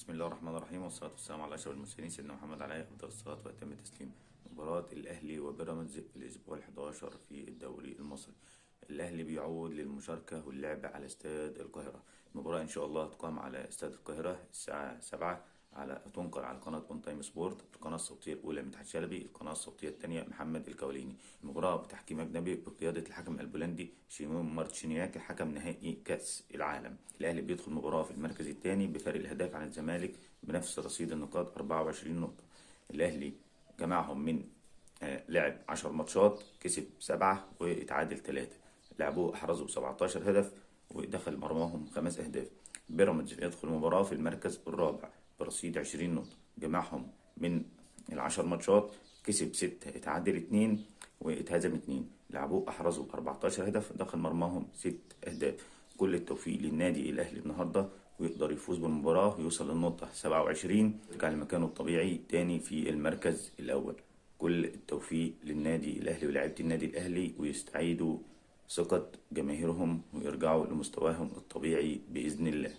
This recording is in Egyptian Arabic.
بسم الله الرحمن الرحيم، والصلاة والسلام على أشرف المرسلين سيدنا محمد عليه أفضل الصلاة وأتم التسليم. مباراة الأهلي وبيراميدز في الأسبوع ال11 في الدوري المصري. الأهلي بيعود للمشاركة واللعب على استاد القاهرة. المباراة إن شاء الله هتقام على استاد القاهرة الساعة 7، على تنقل على قناة اون تايم سبورت، القناة الصوتية الأولى مدحت شلبي، القناة الصوتية الثانية محمد الكوليني. المباراة بتحكيم أجنبي بقيادة الحكم البولندي شيمون مارتشينياك، حكم نهائي كأس العالم. الأهلي بيدخل المباراة في المركز الثاني بفرق الأهداف عن الزمالك بنفس رصيد النقاط 24 نقطة. الأهلي جمعهم من لعب 10 ماتشات، كسب 7 واتعادل 3، لعبوه أحرزوا 17 هدف ودخل مرماهم 5 أهداف. بيراميدز يدخل المباراة في المركز الرابع برصيد 20 نقطة، جمعهم من ال10 ماتشات كسب 6، اتعادل 2 واتهزم 2، لعبوه أحرزوا 14 هدف، دخل مرماهم 6 أهداف. كل التوفيق للنادي الأهلي النهاردة، ويقدر يفوز بالمباراة ويوصل للنقطة 27، يرجع لمكانه الطبيعي تاني في المركز الأول. كل التوفيق للنادي الأهلي ولاعيبة النادي الأهلي، ويستعيدوا ثقة جماهيرهم ويرجعوا لمستواهم الطبيعي بإذن الله.